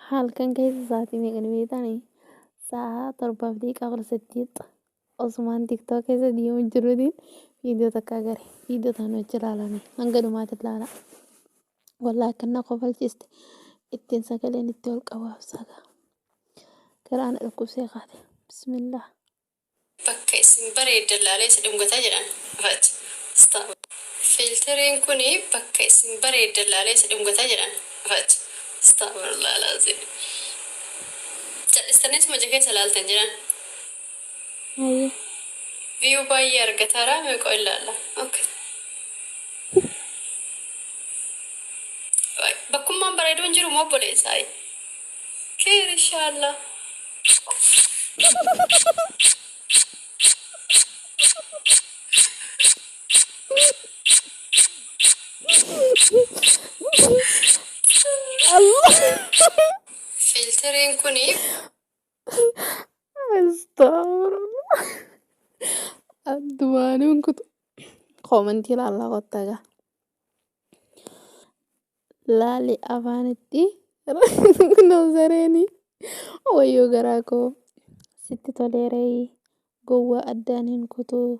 Halkan keessa sa'aatii meeqa ni beektanii? Sa'a 7:18 osumaan TikTok keessa deemu jiruutiin viidiyoo takka agare. Viidiyoo tana wajji ilaalame hanga dhumaatti ilaala. Wallaahi akka na kofalchiste ittiin sagaleen itti ol qabaaf saga. Garaa na dhukkubsee kaate. Bismillah. Bakka isin bareeddan laalee isa dhungata jedhan. Fac. Stop. Filteriin kuni bakka isin bareeddan laalee isa dhungata jedhan. Fac. Astaghfirullah alazim. Cal'istanii isuma ija keessa laaltan jedhan. Hayyee. View baay'ee argataara mee qoy ilaalla. Okay. Bakkummaan bareeduu hin jiru moo obboleessaa? Keer inshallah. Filteriin kuni Astaghfirullah. Addumaaniin kutu. Koomantii ilaallaa kottaa gaa. Laali afaanitti kunoo sareeni wayyoo garaa koo sitti toleeree gowwaa addaan hin kutuu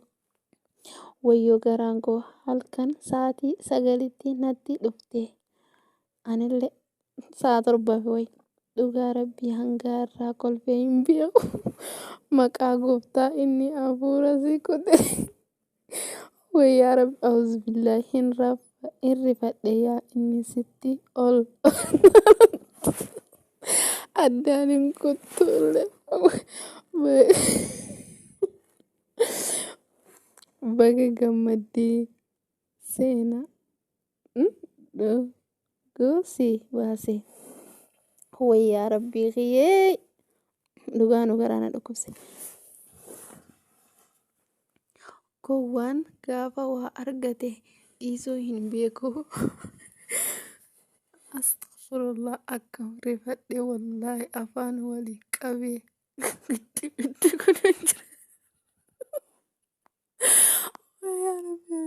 wayyoo garaan koo halkan sa'aatii 9tti natti dhufte anillee sa'a 7 fi wayi dhugaa rabbii hanga har'aa kolfee hin beeku maqaa gooftaa inni hafuura si kute. Way yaa rabbi auzubillahi hin hin rifadhe yaa inni sitti ol addaan hin kuttuulle baga gammaddee seena dhuguu si baase way yaa rabbii kiyyee dhugaa nu garaa na dhukkubse. Gowwaan gaafa waa argate dhiisuu hin beeku. Astaghfirullah akkam rifadhe wallaahi afaan walii qabee itti itti godhan jira. Yaa Rabbi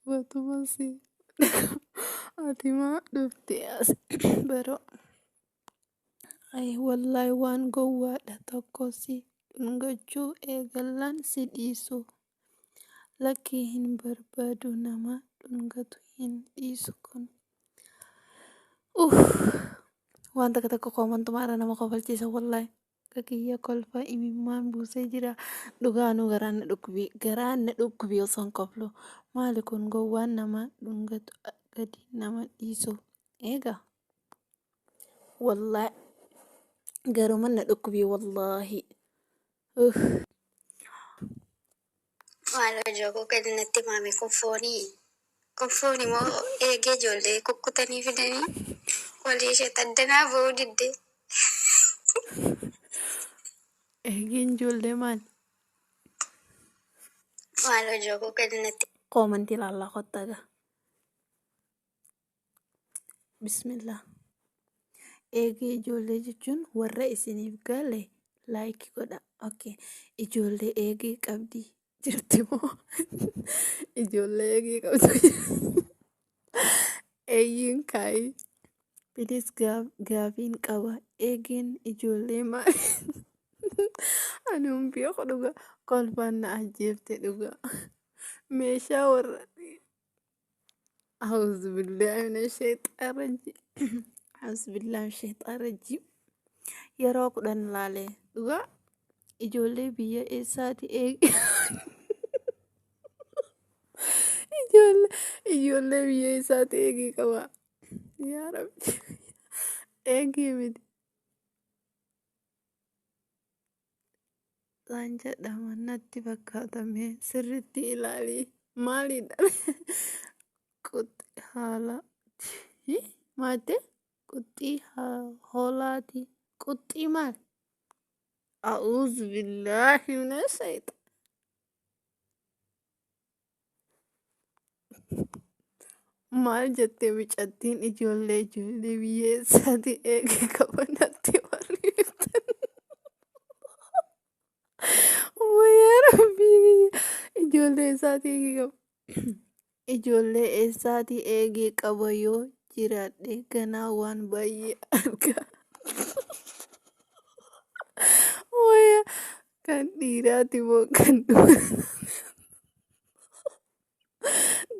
qabatuma si ati maa dhufte as baroo. Ay wallahi waan gowwaadha tokko si dhungachuu eegallaan si dhiisu. Lakkii hin barbaadu nama dhungatu hin dhiisu kun. Uff waan takka takka koomantuma irra nama kofalchiisa wallahi. Akka kiyya kolfa imimmaan buusee jira. Dhugaanuu garaan na dhukkubee garaan na dhukkubee osoon koflu. Maali kun gowwaan nama dhungatu gadi nama dhiisu. Eegaa. Wallahi garuma na dhukkubii wallahi. Uff. Maaloo jookoo gadi natti maame kun foonii kun fooni moo eegee ijoollee kukkutanii fidanii walii ishee addanaa ba'uu didde. Eegeen ijoollee maali? Maaloo jookoo gadi natti Koomantii ilaallaa kottaa gaa. Bismillah. Eegee ijoollee jechuun warra isiniif gale like godha. Okay. Ijoollee eegee qabdi jirti moo? Ijoollee eegee qabdi. Eeyyiin kaayi. Please gaafiin qaba. Eegeen ijoollee maali? Ani hin beeku dhugaa. Kolfaan na ajjeefte dhugaa. Meeshaa warra أعوذ بالله من الشيطان الرجيم أعوذ بالله من الشيطان الرجيم yeroo 10 laale dhugaa ijoollee biyya eessaati eege ijoollee ijoollee biyya eessaati eegee qaba yaa rabbi eegee miti Isaan jedhama natti fakkaata mee sirriitti ilaali maalidha quxxii haalaati maal jette quxxii hoolaati quxxii maal a'uuzu billaahi mina shayxaan Maal jette micattiin ijoollee ijoollee biyya eessaati eege qaba natti warri jettan. Wayyaa rabbii kiyya ijoollee eessaati eege qaba. Ijoollee eessaati eegee qaba yoo jiraadhe ganaa waan baay'ee arga. Waya kan dhiiraati moo kan dubaraati?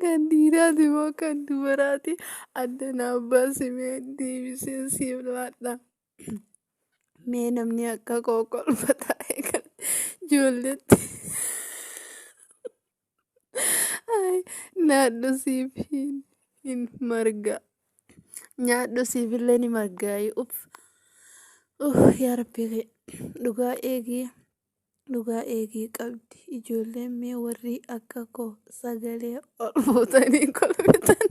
Kan dhiiraati moo kan dubaraati? Adda naaf baasi mee deebiseen siif laadha. Mee namni akka koo kolfa taa'e kan ijoolletti. Ay, naadhu siif hin marga. Nyaadhu siifillee ni margaayi. Uff. Uff yaa rabbii dhugaa eegii dhugaa eegii qabdi. Ijoolleen mee warri akka koo sagalee ol fuutanii kolfitan.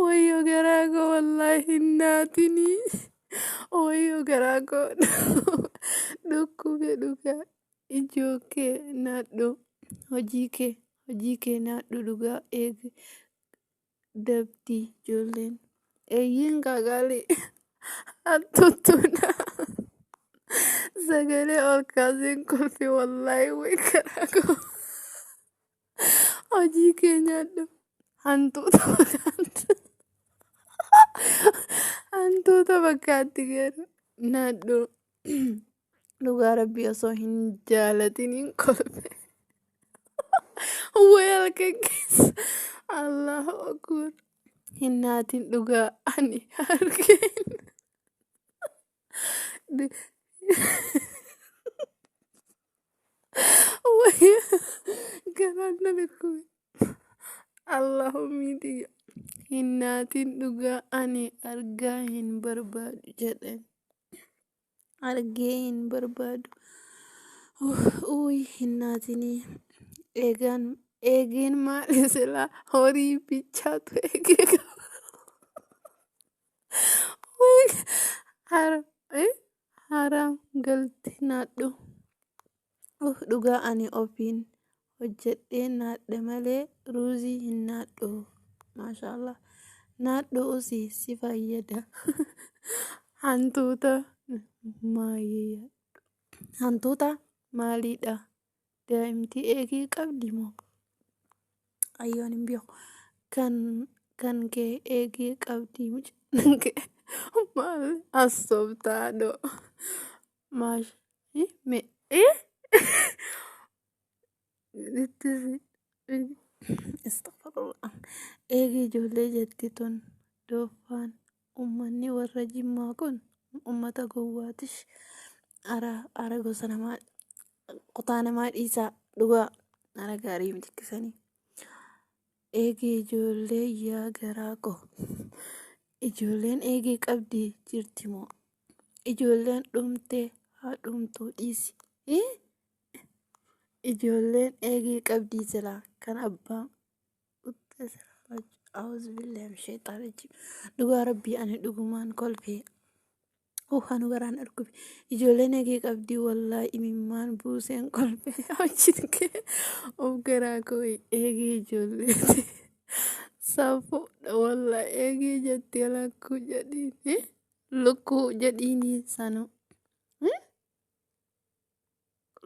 Wayyoo garaa koo wallaahi hin naatinii. Wayyoo garaa koo dhukkube dhugaa. Ijoo kee naadhu hojii kee naadhu dhugaa eegi dabdi ijoolleen. Eeyyiin kaakaalii hattuuttuudha. Sagalee ol kaaseen kolfi wallaahi way garaa koo. Hojii kee nyaadhu. Hantuuta fakkaatti. Hantuuta fakkaatti garuu naadhu. Dhugaa rabbii osoo hin jaalatiniin kolfe. Way halkan keessa. Allahu akbar. Hin naatin dhugaa ani argeen. Way garaan na dhukkube. Allahumma tiyya. Hin naatin dhugaa ani argaa hin barbaadu jedhan. Argee hin barbaadu. Uuy hin naatinii. Eegaan eegeen maali silaa horii bichaatu eegee qaba. Way hara haram galti naadhu. Dhugaa ani ofiin hojjedhee naadhe malee ruuzii hin naadhu. Maashaallah. Naadhu usi si fayyada. Hantuuta maayii. Hantuuta maaliidha? Daa'imti eegee qabdi moo? Ayyoon hin beeku. Kan kee eegee qabdi mucaan kee maal assoobtaa dho? Maash me Astaghfirullah. Eegee ijoollee jetti tun dooffaan. Ummanni warra Jimmaa kun ummata gowwaatish. Ara ara gosa namaa kutaa namaa dhiisaa dhugaa ara gaarii miti akkasanii. Eegee ijoollee yaa garaa koo. Ijoolleen eegee qabdi jirti moo? Ijoolleen dhumtee haa dhumtuu dhiisi. Ijoolleen eegee qabdii silaa kan abbaa A'uuzu billahi min shayxaan rajiim. Dhugaa rabbii ani dhugumaan kolfee. Anu garaan dhukube. Ijoolleen eegee qabdii wallaahi imimmaan buuseen kolfee. Hojiin kee of garaa koo eegee ijoolleeti. Safuudha wallaahi eegee jettee lakkuu jedhiini. Lukkuu jedhiini sanuu.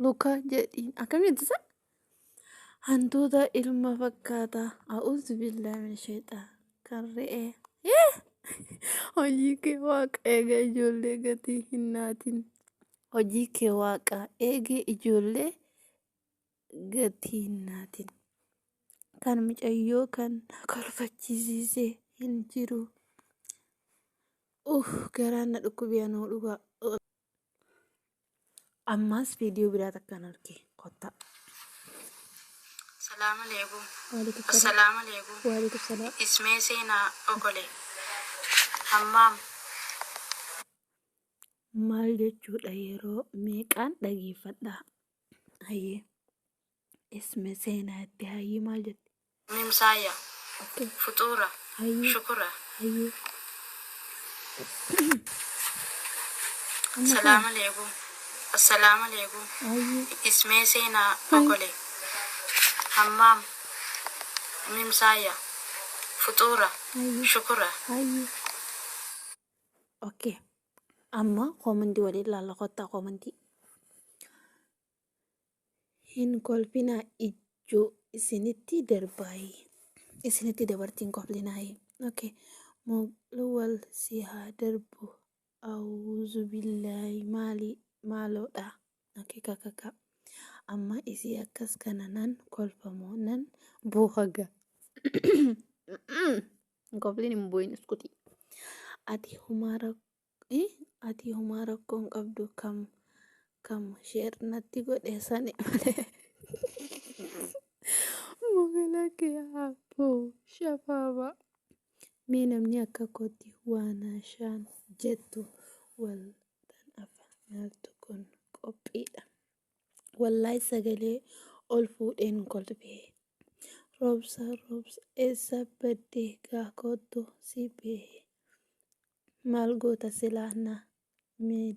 Luka jedhiin akkamitti isa? Hantuuta ilma fakkaata. A'uuzu billahi min shayxaan. Kan re'ee. Hojii kee waaqa eega ijoollee gatii hin naatin. Hojii kee waaqa eegee ijoollee gatii hin naatin. Kan mucayyoo kan kolfachisiise hin jiru. Garaan na dhukkubee anuu dhugaa. Ammaas viidiyoo biraa takkaan arge kottaa. Salaam alaikum. Waalaikum salaam. Assalaamu alaikum. Waalaikum salaam. Ismee seenaa okole. Hammaam. Maal jechuudha yeroo meeqaan dhageeffadha? Hayyee. Isme seenaa itti hayyee maal jette? Mimsaaya. Okay. Fuxuura. Hayyee. Shukura. Hayyee. Amma Salaam kana. alaikum. Assalaamu alaikum. Hayyee. Ismee seenaa Hayyee. okole. Hammaam. Mimsaaya. Fuxuura. Hayyee. Shukura. Hayyee. Okay. Amma koomantii waliin ilaalla kottaa koomantii. Hin kolfinaa ijoo isinitti darbaayi. Isinitti dabartiin kolfinaayi. Okay. Mogla wal si haa darbu auzubillahi maali maaloodha. Okay, kakaka. Amma isii akkas kana nan kolfamoo nan boohaga. Kofliin hin boo'in iskuti. Ati humaa ati humaa rakkoo hin qabdu kam kam share natti godhe sani malee. Mogala kee haa shafaaba. Mee namni akka kootti waan shaan jettu wal tan afa nyaattu kun qophiidha. Wallahi sagalee ol fuudheen kolfee. Roobsa roobsa eessa baddee gaa kottu si bee. Maal goota silaa na mee.